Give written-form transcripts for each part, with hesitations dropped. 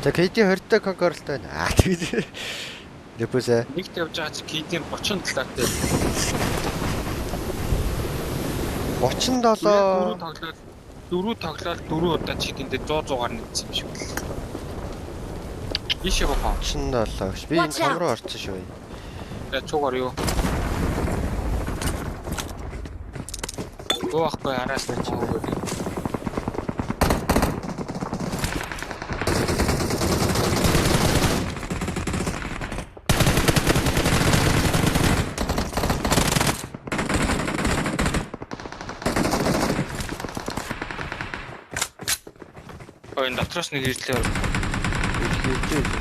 За KD 20-тай конкоролтой байна. Аа тэгэж. Дэпүсэ. Нэгт явж байгаа чи KD-ийн 37-тай. 37 Дөрөв тоглоод дөрөв тоглоод дөрөв удаа chicken дээр 100 100-аар нэгдсэн юм шиг л. Ийшээ бохоо. 37 гэж. Би энэ Watch том out. руу орсон шүү. За цугаар юу? Гоо ахгүй араас нь чимээгүй. Ой, энэ дотроос нэг ирлээ. Ирж ирж.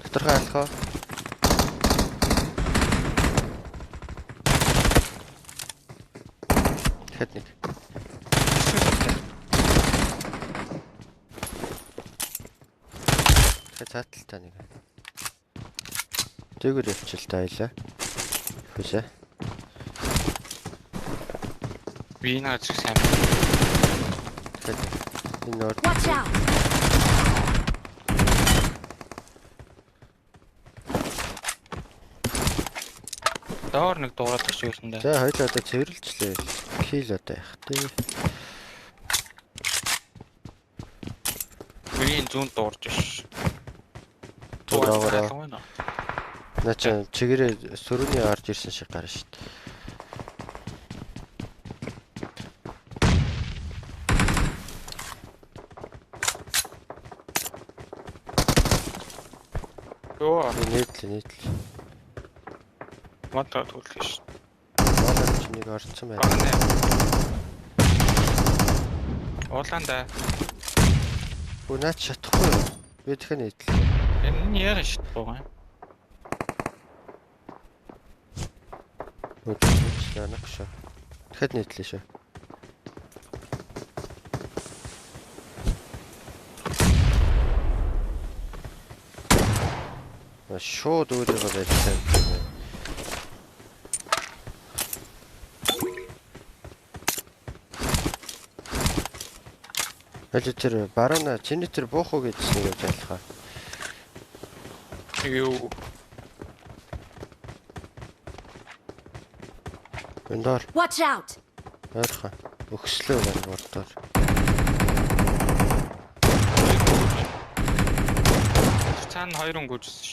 Доторхоо алхаа. Дахиад нэг. Дахиад цааталтай нэг. Дээгүүр явчих л та айлаа. Хүсэ. Би энэ газрыг сайн. Дахиад нэг. Энэ орд Watch out! Доор нэг дуурайд очиж байсан да. За хоёул одоо цэвэрлжлээ. Кил одоо яах вэ? Би энэ зүүн дуурж ш. Доогоороо. Дуурай. Наа чи чигээрээ сөрөний орж ирсэн шиг гарна шүү дээ. Йоо, Нийтлээ нийтлээ. модоо түлхэж ш. Манай чи нэг орцсон байна. Багнэ. Уулаан да. Үгүй наа чи чадахгүй юу? Би дахиад нийтлээ. Энэ яаран шít байгаа юм. Үгүй нэг шүү. Дахиад нийтлээ шүү. А, Шууд өөрийгөө барьсан юм байна. Аль тэр барууна чиний тэр буух уу гэдсэн юм ялхаа. Юу. Өндөр Watch out! ойрхон өгслөө байна бордоор. Цаана хоёр хүн гүйжсэн ш.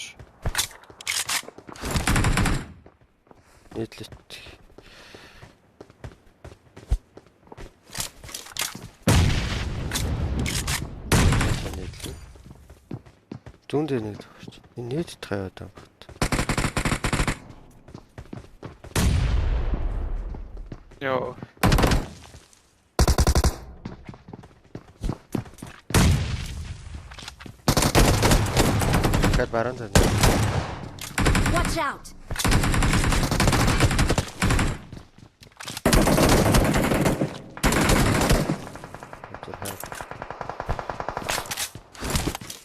Нийтлэлт. Нийтлэл. Зүүн дээр нэг төгсч. Энэ нийт тахаа яваад байгаа юм байна. Йоо. Тэгэхээр баруун тань. Watch out! Тэр хаа.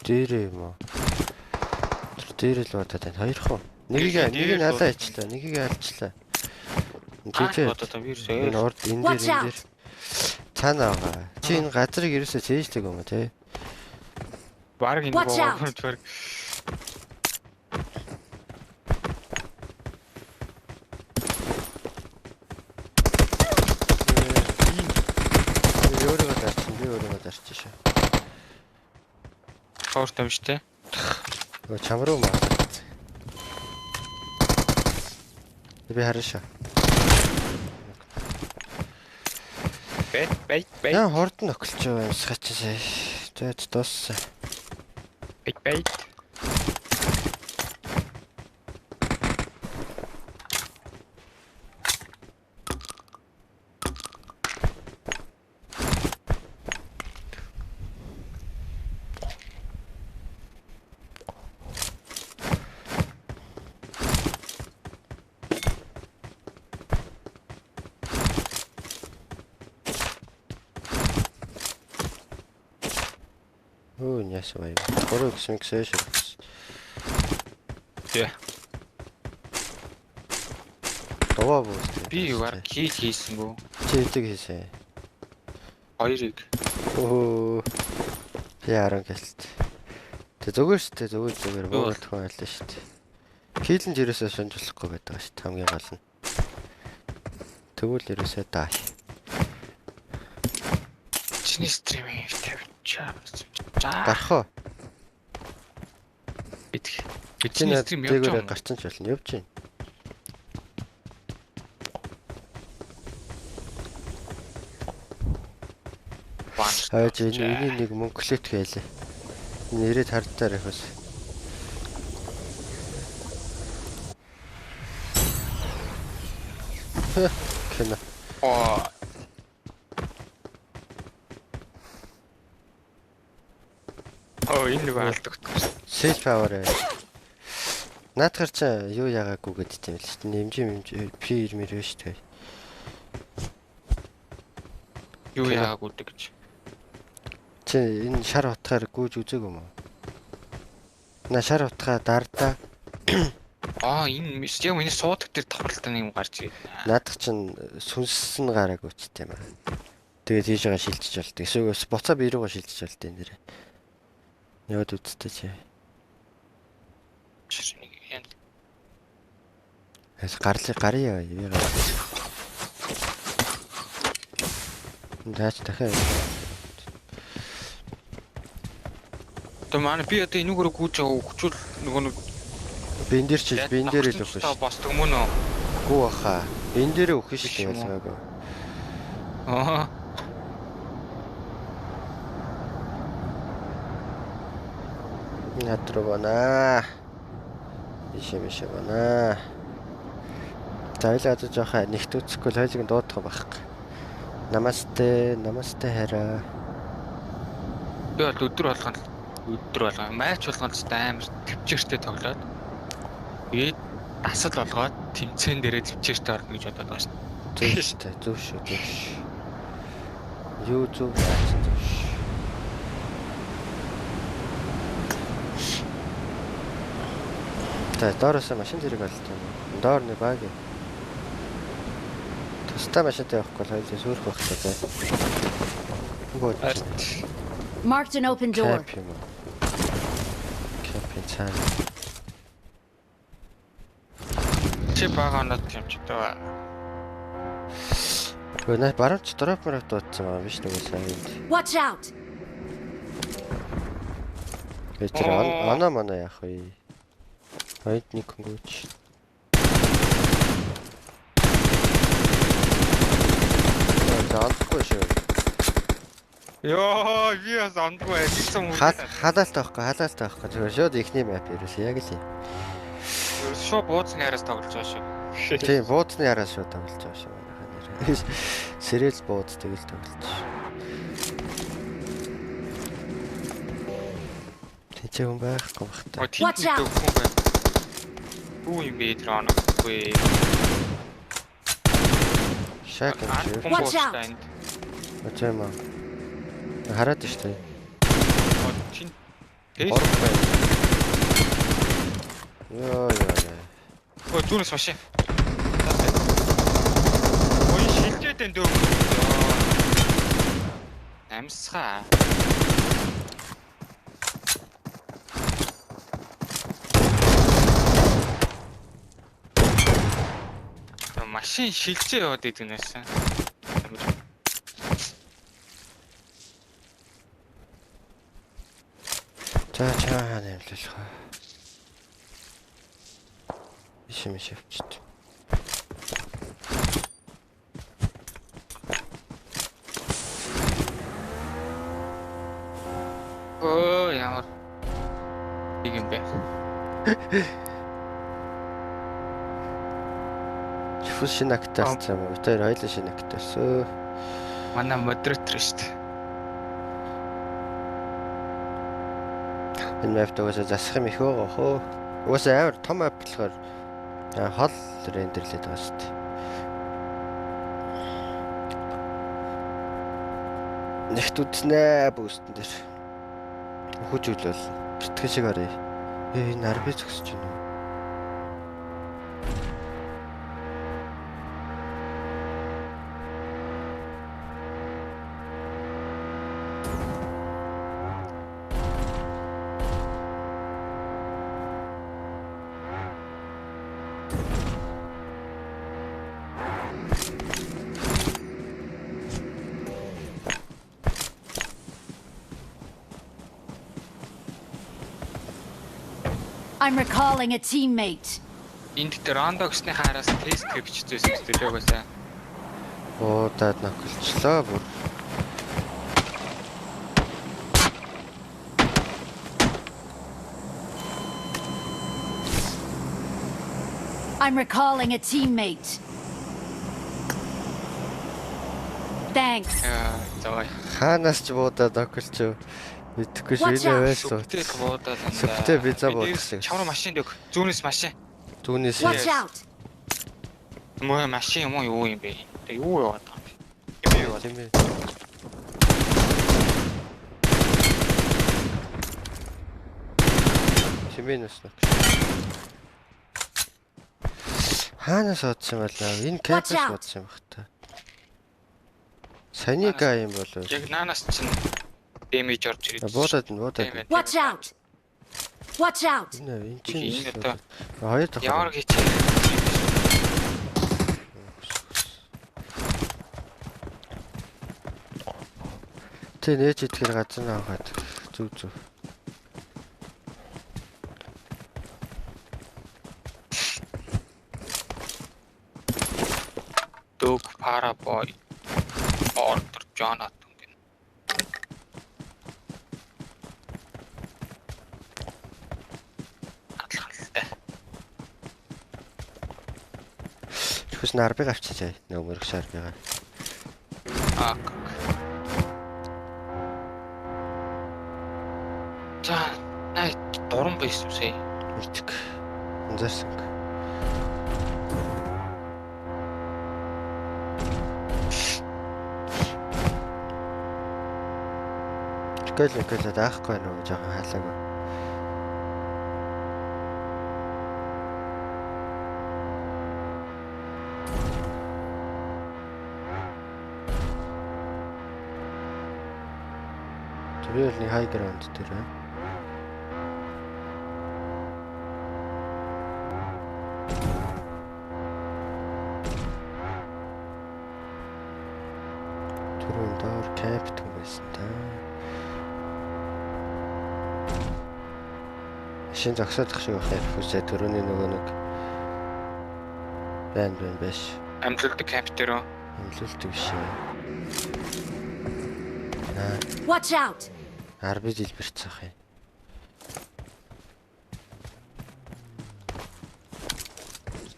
Дээрээ юм уу? Тэр дээрээ л бодоод байна. Хоёр хуу. Нэгийг нэгийг Дээрээ л алаа ичлээ. Нэгийг алчлаа. Аа, Жижиг. бодоод вирус Энэ ээ. урд энэ дээр Watch энэ out. дээр цаана байгаа. Чи энэ газрыг ерөөсөө цээжлэг юм уу те? Бараг энэ Watch out. боо. Бараг. Би өөрийгөө дарчин, би өөрийгөө дарчин шүү. Хоорт юм штэ. Өө чам руу маа. Би харна шүү. Бэт бэт бэт Яа хорд нь огцолж байгаа юм сгач сая. За дууссан. бэт бэт. Өө яасан бай. 3 гэсэн гэсэн шүү. Тэ. Дуваа бүүс. Би бараг кил хийсэнгүү. Чи хэдэг хийсэн. Хоёрыг. Өө. Би 10 гэлт. Тэг зүгээр шүү дээ, зүгээр зүгээр. Буугаад хүн айлаа шүү дээ. Хилэн жирээсээ шунжуулахгүй байдаг шүү дээ, хамгийн гол нь. Тэгвэл ерөөсөө даа. Чиний стримийг тавьчаа. Гарах уу? Идэх. Чи Чиний стрим явж дээгүүрээ байгаа. гарсан ч болно. Явж байна. Хойж энэ энэ нэг мөнгөлөт гэлээ. Энэ ирээд хардтаар их бас. Кино. Оо. Оо энэ нэг алдагдсан. Сэл power ээ. Наадхар чи юу яагаагүй гэдэг юм л шүү дээ. Нэмжи нэмжи пи ирмэр шүү дээ. Юу Кино. яагаагүй дээ гэж. Чи энэ шар утгаар гүйж үзээгүй юм уу? На шар утгаа дардаа. Аа энэ яг миний суудаг дээр давхралтай нэг юм гарч ирээ. Наадах чин сүнс нь гараагүй ч тийм аа. Тэгээд тийшээгээ шилжиж болдог. Эсвэл бас буцаа бие рүүгээ шилжиж болдог энэ дэр. Яваад үзтээ чи. Нэг юм. Эс гарлыг гарыг яа. Би гарлаа. Даач дахиад. Одоо манай би одоо энүүгээр гүйж байгаа хөгжүүл нөгөө нэг Би энэ дээр чи би энэ дээр л өгөх шүү. Босдог мөн үү? Гүү баха. Энэ дээр өгөх шүү Биш юм уу? ялгаагүй. Аа. Над руу байна. Ишээ мишээ байна. За хоёлаа одоо жоохоо нэгт үзэхгүй л хоёлыг нь дуудах байхгүй. Намасте, намасте хараа. Би бол өдөр болгон матч болгон ч амар төвчээртэй тоглоод тэгээд дасал болгоод тэмцээн дээрээ төвчээртэй орно гэж бодоод байгаа шүү. Зөв шүү дээ, зөв шүү, зөв шүү. Юу зөв яач зөв шүү. За доороос машин зэрэг олд юм. Доор нэг баг. Тустай машинтай явахгүй бол хоёлаа сүрэх байх та зэ. Бод. Marked an open door. Кэп юм уу? Кэпийн цаана. Чи бага оноод юм чи дөө. Гэхдээ наа баруун ч дроп мөрөв дуудсан байгаа биш нөгөө сайн энд. Watch out! Тэгээ тэр оноо моноо яах вэ? Хоёрд нэг хөнгөөч. За ондохгүй шүү. Йоо, би бас ондгүй ажилласан юм. Халаалт байхгүй, халаалт байхгүй. Зүгээр шууд эхний map ерөөс яг л юм. Шууд бууцны араас тоглож байгаа шүү. Тийм, бууцны араас шууд тоглож байгаа шүү. Манайхаа нэр. Сэрэл бууц тэгэл тоглож. Тэчээ хүн байхгүй бах та. Оо, тийм Watch out. хүн байна. Юу юм бэ тэр онохгүй. Шак юм чи. Watch out. Очоо юм аа. Хараад шүү дээ. Чин. Гурав байна. Йоо ёо ёо. Өө зүүнээс машин. Ой шилжээд энэ дөө. Амьсгаа. Машин шилжээ яваад идэг нэсэн. За чаа нэмлэх. Ишээ миш авчит. Өө ямар нэг юм бэ. Чүфүс шинэ актер болсон юм уу? Тэр хоёлаа шинэ актер болсон. Манай модератор шүү дээ. Энэ map угаасаа засах юм их байгаа хөө. Угаасаа амар том map болохоор хол рендерлээд байгаа шүү дээ. Нэгт үзнэ бүүстэн дээр. Хүч үл бол бэртгэн шиг арай. Энэ арби зөксөж байна уу? I'm recalling a teammate. Энд дээр рондо гэсний хараас тест гэж бичсэн юм шүү дээ угаасаа. Буудаад ноколчлоо бүр. I'm recalling a teammate. Thanks. Яа, заа. Хаанаас ч буудаад ноколч. Мэдэхгүй шүү. Watch Энэ out. байс. Сүптэй л буудаад. Сүптэй пицца буудсан. Чамруу машин дөг. Зүүнээс машин. Түүнээс Watch out. Мөө машин юм уу юу юм бэ? Тэг юу яваад байгаа юм бэ? Юм юу яваад. тийм ээ. Чимээнээс нөх. Хаанаас одсон юм бол аа? Энэ Watch капс out. бодсон юм бах та. Саяны га юм болов. Яг наанаас чинь дэмэж орж ирээд. Буудаад нь буудаад. Тийм ээ. Watch out. Watch out. Энэ энэ чинь Энэ одоо хоёр давхар. Ямар хичээл. Тэ нээж идэхэр газар нь аваад зүг зүг. Дөг пара бой. Ордер Jonathan гэнэ. Атлахалтай. Чүхс нарбыг авчиж ай. Нөө мөрөг шарбыгаа. Аа. За, най дуран байсан юм сая. Мэдэг. Анзаарсан. Тэгэл тэгэл даахгүй нөө жоохон халаагүй. Би бол нэг high ground дээр байна. Түрүүн доор camp түн байсан та. Шин зогсоодох шиг байх ярфүсээ түрүүний нөгөө нэг байн байн биш. Амьлуулдаг камп дээр үү? Эмлэлт биш ээ. Аа, Watch out. 10 дэлбэрч цаах юм.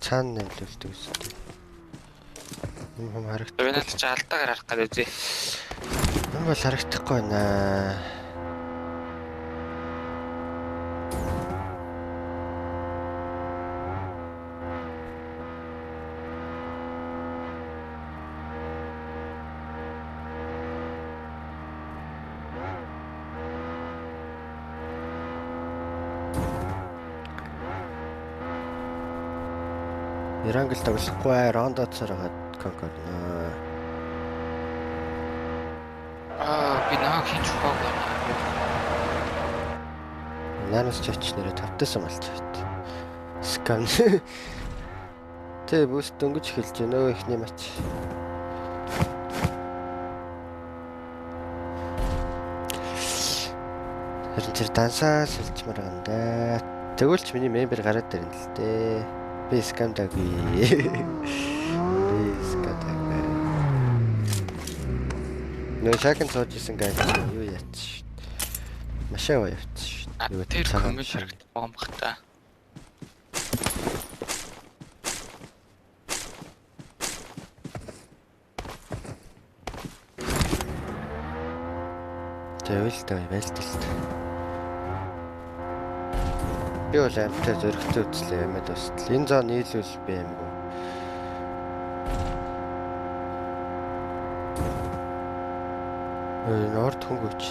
Цаана нэмлэлт үстэй. Юм хам Би харагдахгүй. надад чи алдаагаар харах гэдэг үзье. Юм бол харагдахгүй байна. Ирангл тоглохгүй рондоцоор хагаад конкорно. Аа, би наа хинч ухаагүй байна. Наанаас ч очиж нэрээ тавтайсан болчих. Скам. Тэ бүс дөнгөж эхэлж байна өө эхний матч. Харин тэр дансаа сэлжмээр байгаа юм да. Тэгвэл ч миний мембер гараад ирнэ л дээ. Би скам даггүй. Би скам даггүй. Нөө шакын сууж исэн гай юу яач шүү. Машин аваа явчих шүү. Юу Тэр цагаан коммент машин. харагдах юм бах та. Тэгвэл тэ байлталт. Би бол амтай зөрөгтэй үзлээ ямад устал. Энэ зоо нийлүүл би юмгүй. Энэ орд хөнгөвч.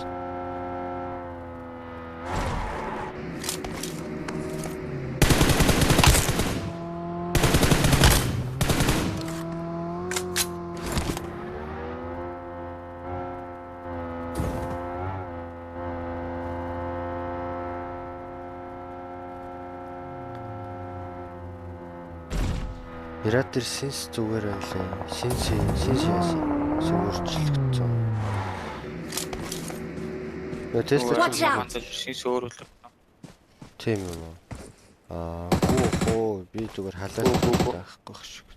Ирад дээр сенс зүгээр байна лээ. Сенс сенс яасан. Сүрчлэгдсэн. Нөө Тесла Watch out. Шин сөөрүүлэг. тийм юм уу? Аа, гүү хөө би зүгээр халаад байхгүй шиг.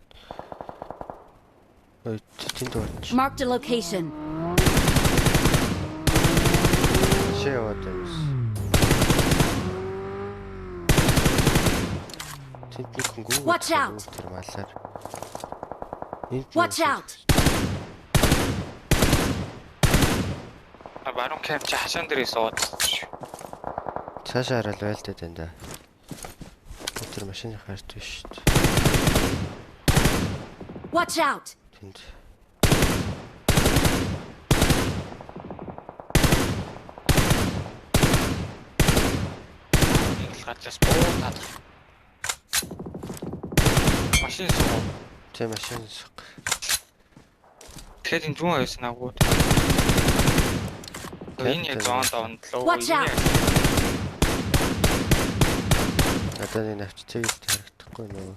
Ой, тэнд очиж. Marked a location. Шээ яваад байна. Тэнд нэг хүн гүү. Watch out. Тэр малаар. Энд нэг Watch хүн. out! А баруун кемп чи хашаан дээрээ суугаад. Цаашаа хараад байлдаад байна да. Тэр машины харт биш шүү дээ. Watch out! Тэнд. Нэг л гарчаас буу таад. Машин суу. Тэ машин суг. Тэгэхээр энэ зүүн аюусан агуу. Энэ яг зоон давна лөө. Watch out. Одоо нэг навч цэгэлт харагдахгүй нөгөө.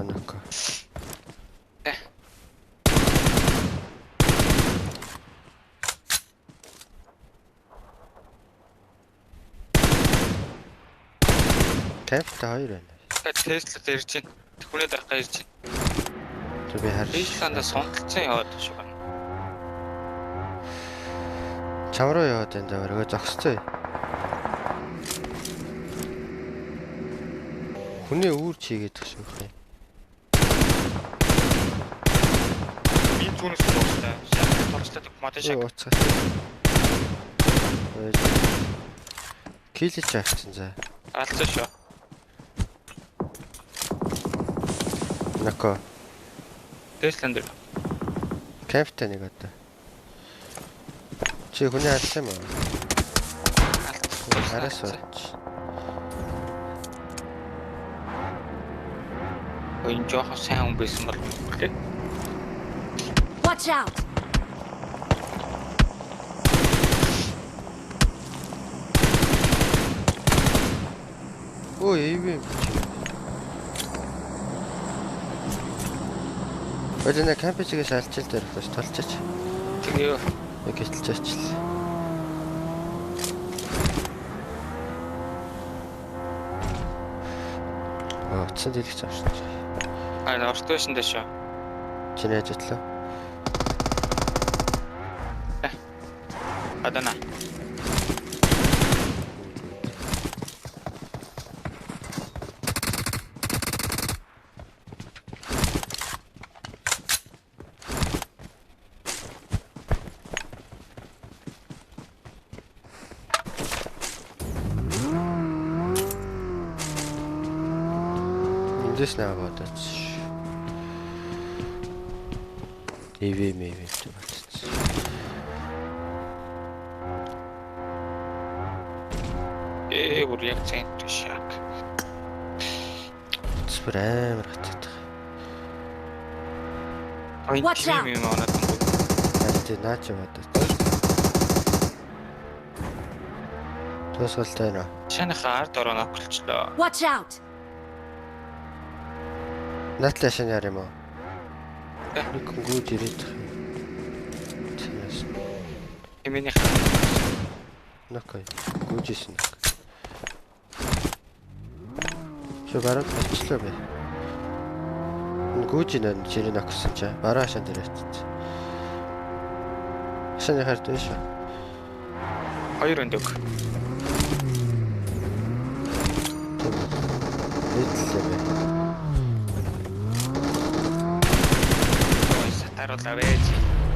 Анака. Э. Тавьта хоёр байна. Тэгэхээр Тесла ирж байна. Хүнээ дарах ирж байна. Тэг би харж. Тесланда сунталцсан яваад шүү байна. Чам руу яваад байна даа өргөө зогсцоо. Хүний үүр чигээд тах шиг юм. Би түүнээс дуустай. Шаг туршлаад модын шаг. Уцгаа. Килич авчихсан за. Алдсан шүү. Нако. Теслан дээр. Капитан нэг одоо. Чи хүний алсан юм уу? Араас болж. Энэ жоохон сайн хүн байсан бол лээ. Watch out! Өө эв юм чи. Өдөрнө кампичигээс алчил дээр бас толчаач. Тэгээ Яг хэтэлж ачил. Аа, утсан дэлгэж авчихсан. аа ортошн дээр шүү. Чи нээж атлаа. Адана. Эндээс наа бодооч. Эвэ мэвэ гэж бодсон. Ээ бүр яг центр шаг. Утас бүр амар хатдаг. Энэ Watch out. юм оноод юм. Харин тий наа чи бодооч. Туусгалтай нөө. Шаныхаа ард ороо ноколчлоо. Watch out! Наатлаа шин яар юм уу? Э. Нэг хүн гүйж ирээд тах юм. Тиймээс. Хэмээнийх Нокой. Гүйж ирсэн нэг. Чи баруун очлоо бэ. Энэ гүйж инэ чирээ ноксон чи. Баруун хашаан дээр очив. Хашааны хард биш үү? хоёр өндөг. Нийтлээ бэ. Ой сатаруулаа байж.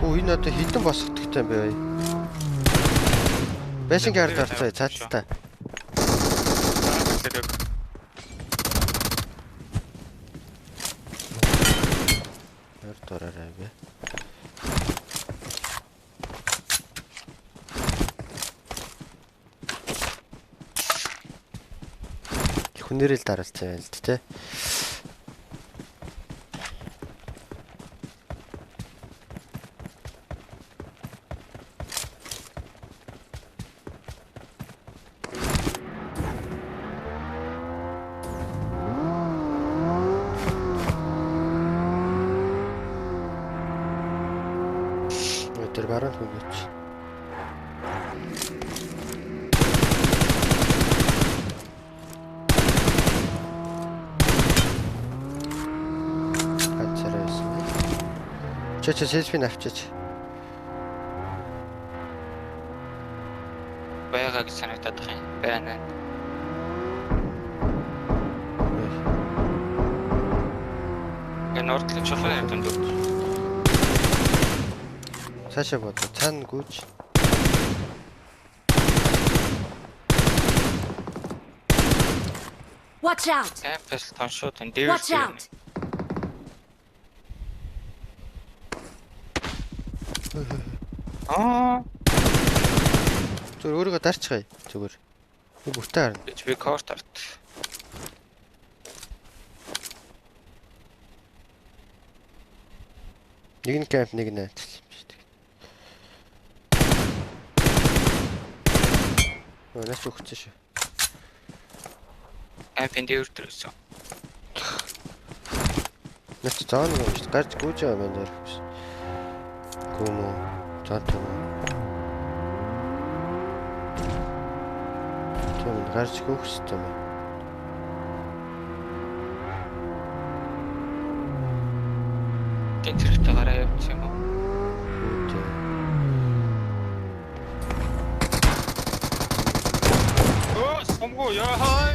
Хүү энэ одоо хідэн босгодогтой юм бэ? Байшингийн ард орцоо цааталтай. Тэр Ард ороорой бэ. Хүнээрээ л даралцсан юм л д тэ. Тэр баруун хүн гэж. Чи чи селфи авчиж. Байгаа гэж санагдаад байгаа юм. Байна. Ингээ нордлын чулуу явдан дүү. Цаашаа бодоо. Цаана гүйж. Watch out! Кампус тоншууд энэ дээр. Watch out! Аа, Зүгээр өөрийгөө дарчихъя. Зүгээр. Би бүртээ харна. би би корт арт. Нэг нь камп, нэг нь айлтсан юм шиг. Өө нас өгсөн шүү. Кампын дээр төрсөн. Нас зоон юм шүү. Гарч гүйж байгаа юм байна зөөр. Гүм үү? Зоон юм уу? Тийм гарч гүйх хэрэгтэй юм. Тэн зэрэгтэй гараа явчих юм уу? Тийм. Өө, сумгуу яа.